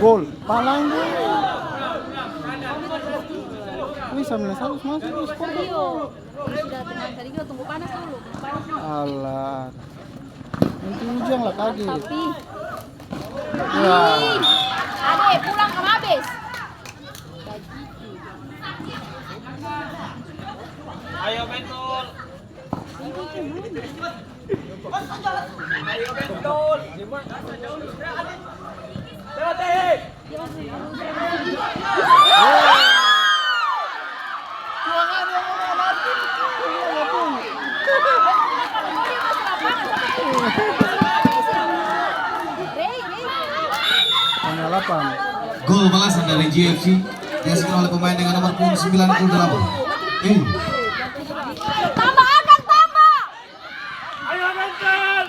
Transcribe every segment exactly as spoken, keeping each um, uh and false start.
Gol. Palang gol. Wih, sambilan satu masuk, wih, skor. Iyo. Sudah tenang, tadi kita tunggu panas dulu, tunggu panas dulu. Alah. Nanti hujan lah, kaget. Tapi. Ya. Ih, ade, pulang ka mabes. Ayo, Bentul. Tanggal delapan. Gol balasan dari G F C dihasilkan oleh pemain dengan nomor punggung sembilan puluh delapan. Eh. Tambah, Akang, tambah! Ayo, Bentel!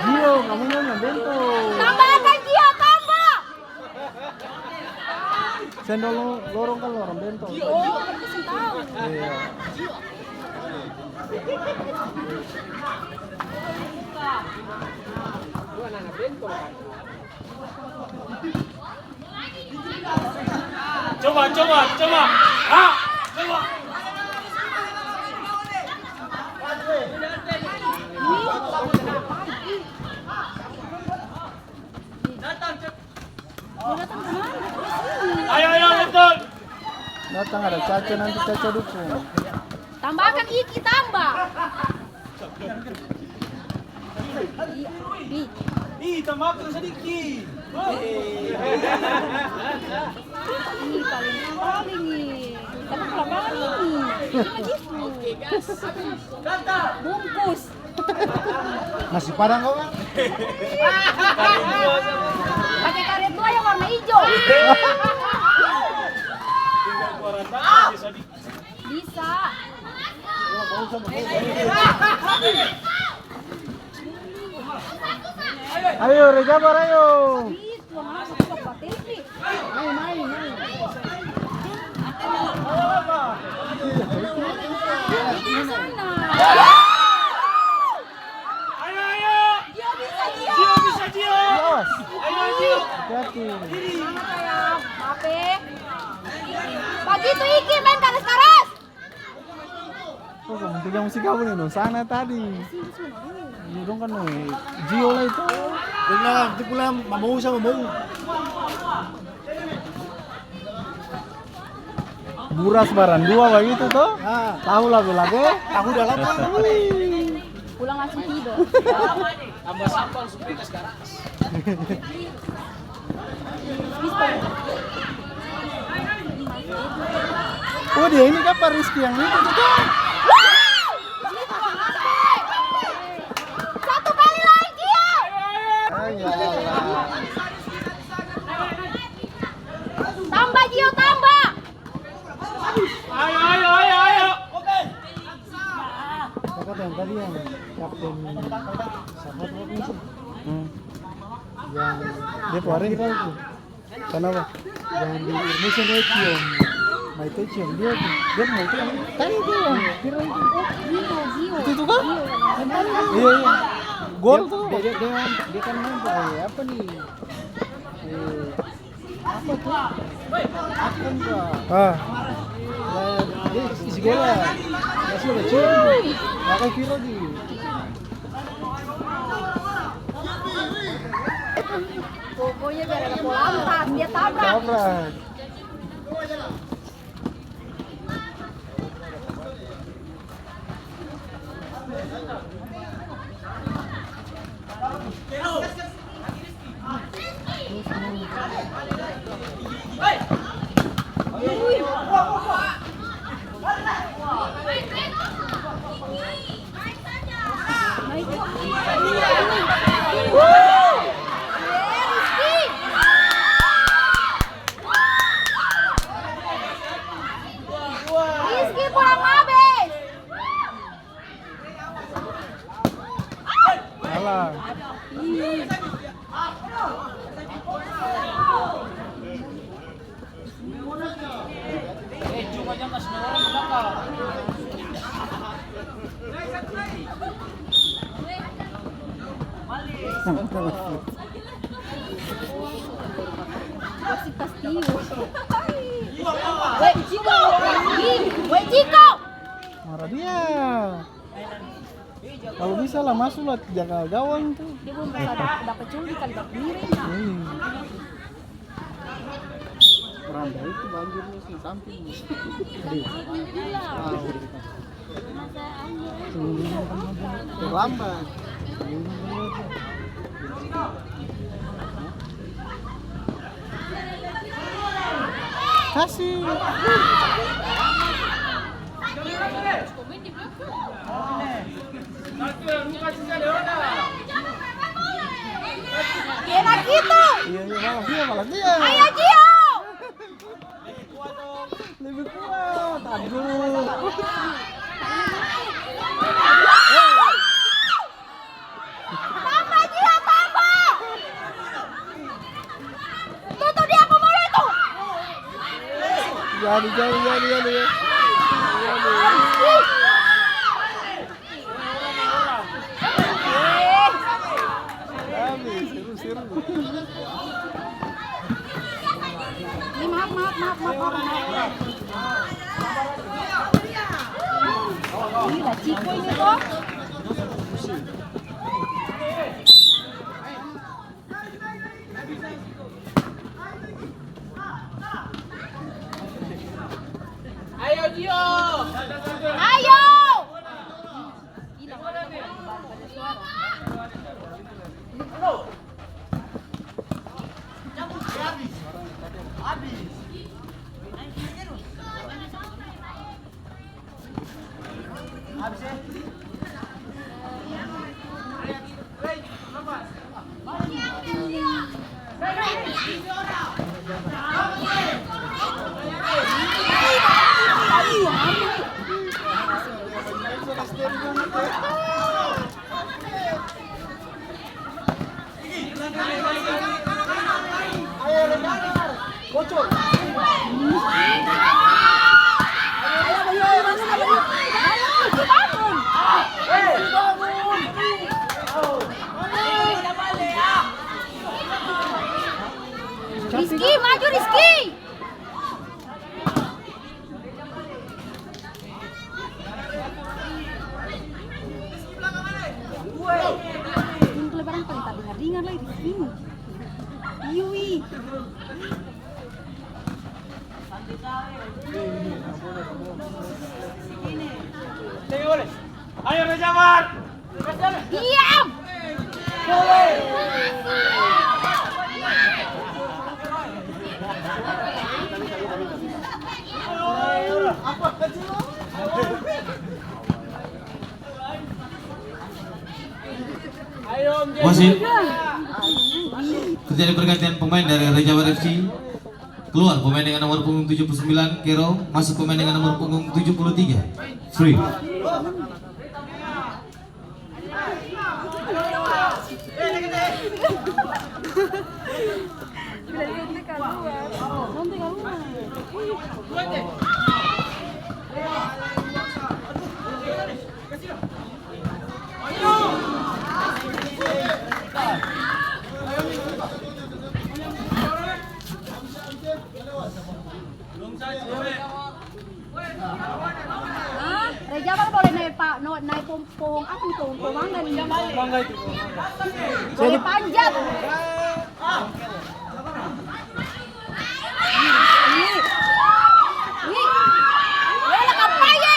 Gio, kamu nanya Bentel. Tambah, Akang, Gio, tambah! Seng dolo, lorong kan lorong Bentel. Oh, itu seng tahu. Iya. Coba, coba, coba. Ha, coba. Ayo, ayo, Benton. Datang ada Caca, nanti Caca dukung. Tambahkan Iki, tambah. Ih, ih. Ih, tambahkan sadiki. Ih, paling, paling nih. Tapi kelamaan ini. Ini mah gitu. Bungkus. Nasi padang kau, Bang? Pakai karet tua yang warna hijau. Tinggal dua rata, bisa di- Bisa. Ayo, Rejabar, ayo. Ih, tuang apa tuh, Pak Teti? Main, main, main. Di sana. Ayo, ayo. Gio bisa, Gio. Gio bisa, Gio. Yes. Ayo, Gio. Hati-hati. Semangat, sayang. Maaf, eh. Bagitu Iki main karas-karas. Oh, kamu tiga mesti gabung deng sana tadi. Iya, dong kan, eh, Gio lah itu. Dong bilang, itu pulang, mamau sama mau. Buras barang dua bagitu to? Ah. Tahu labe-labe? Tahu dalam. Wih. Pulang langsung tidur. Tambah sambal supaya kas garas. Oh, dia ini kan Pak Rizky yang itu tuh, kan? Satu kali lagi, ya. Ayo, Allah. Tambah, Gio, tambah. Ayo, ayo, ayo, ayo. Kakak yang tadi yang kapten siapa tuh, apa sih? Hmm. Yang dia keluarin itu. Kenapa? Yang di Indonesia dia cium. Maite cium dia tuh. Dia mau itu yang tadi tuh yang viral itu. Itu tuh kan? Yang tadi tuh. Iya, iya. Gol tuh. Dia, dia, dia, dia kan main pakai apa nih? Eh, Apa tuh? Akun gua. Ah. Nah, dia isi bola. Kasih bola, cing. Pakai viral di. Pokoknya biar ada bola, dia tabrak. Tabrak. Rizky pulang abis. Weh, Ciko! Ih, weh, Ciko! Marah dia. Kalo bisa lah maso lah jaga gawang tu. Dia belum bisa dap-, dapa coli kali bak miring. Iya. Randa itu banjir ni seng samping. Aduh. Ah. Terlambat. Kasih. Enak gitu. Iya, iya, malas dia, malas dia. Ayo, Gio. Lebih kuat, aduh. Tambah, Gio, tambah. Tuh, tuh, dia apa bola itu? Jadi, jadi, jadi, jadi. Jadi. Ini maaf, maaf, maaf, maaf, maaf, maaf. Ini lah Ciko ini toh. Ayo, Gio. Ayo. Rizky, maju, Rizky! Ini kelebaran paling tak dengar-dengar lagi di sini. Yui. Ayo, Rejawan! Diam! Wasit, terjadi pergantian pemain dari Rejawan F C. Keluar pemain dengan nomor punggung tujuh puluh sembilan, Kero. Masuk pemain dengan nomor punggung tujuh puluh tiga. Free. Hah? Rejawan boleh nae pa-, no-, nae pom-, pohong apa nih, pohong, pohong mangga nih? Boleh panjat. Ih, ih. Ih. Wela kapaye.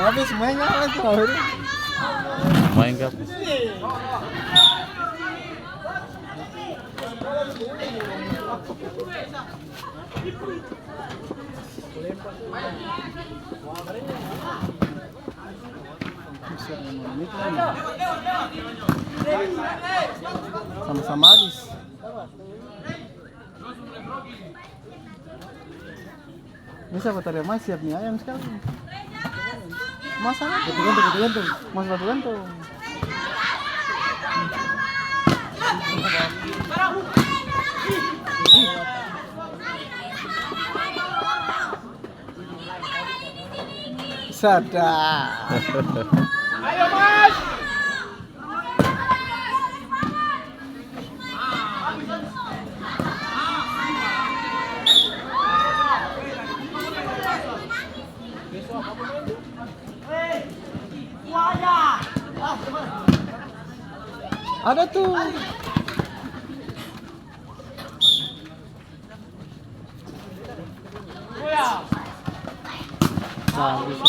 Mau habis main apa tuh, Bang? Main kah? Sama-sama habis. Bisa batarea mai siap mie ayam skali. Masa? Gantung, gantung, gantung. Mas batu gantung. Sadap. Ayo, Mas. Ada tuh. Bagus.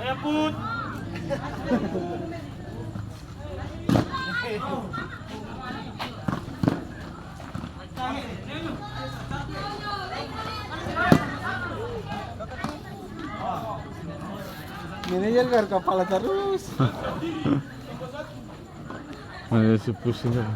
Ayo, Put. Manajer gar kapala tarus. Manajer su pusing kan.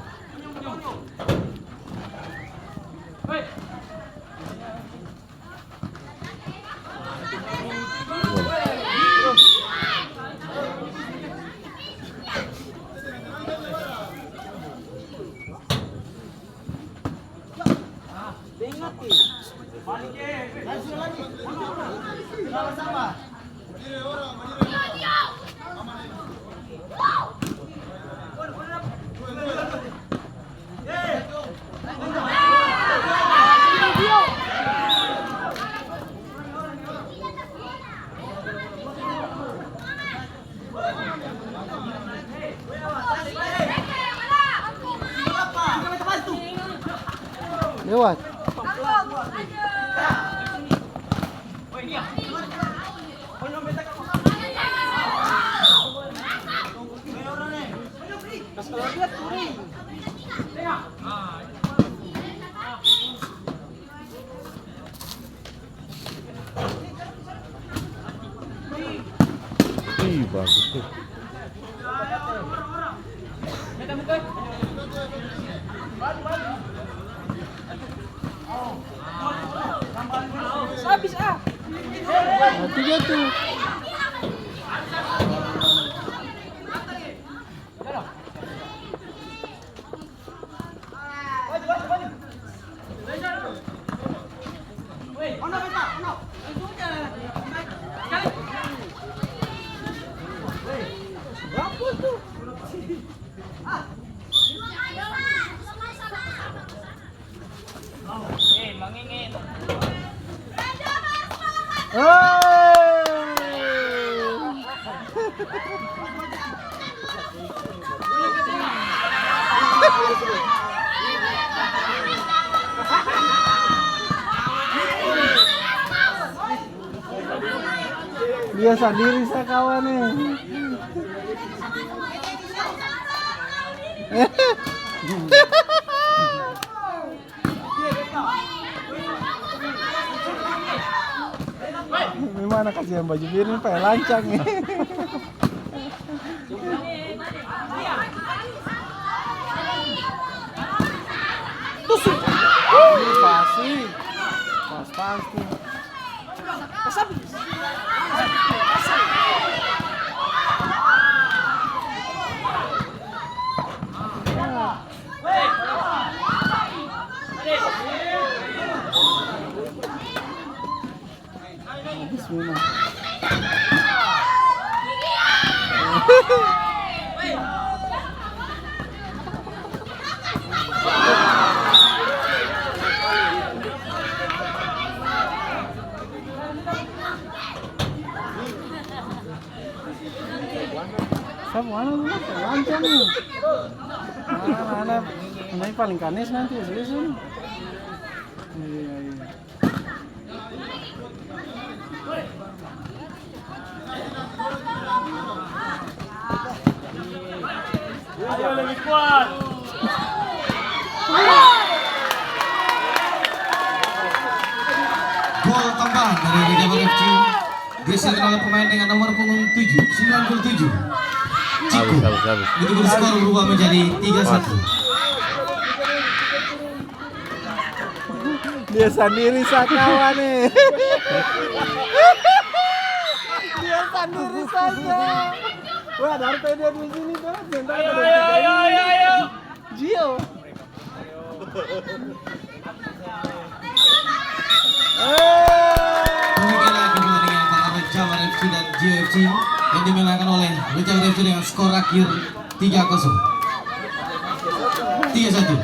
Lewat. Ih, bagus tuh. Habis, ah. Mati dia tuh. Dia sandiri sa kawan e. Memang ana kasiang baju biru ni paya lancang ni. Pasi. Pas-pas tuh. Habis memang. Sa pung ana dolo lancang ni. Ana, ana, ana paling kanes nanti, sudah, sudah. Iya, iya. Ayo, lebih kuat. Gol tambahan dari Rijal F C. Geser oleh pemain dengan nomor punggung tujuh, sembilan puluh tujuh. Habis, habis, habis. Begitu skor berubah menjadi tiga satu. Dia sandiri sa kawan e. Dia sandiri saja. Wah, dari tadi dia di sini, berat, bentar. Ayo, ayo, ayo, ayo, ayo. Jio. Demikianlah pertandingan antara Rejang F C dan Jio F C yang dimenangkan oleh Rejang F C dengan skor akhir tiga kosong. Tiga satu.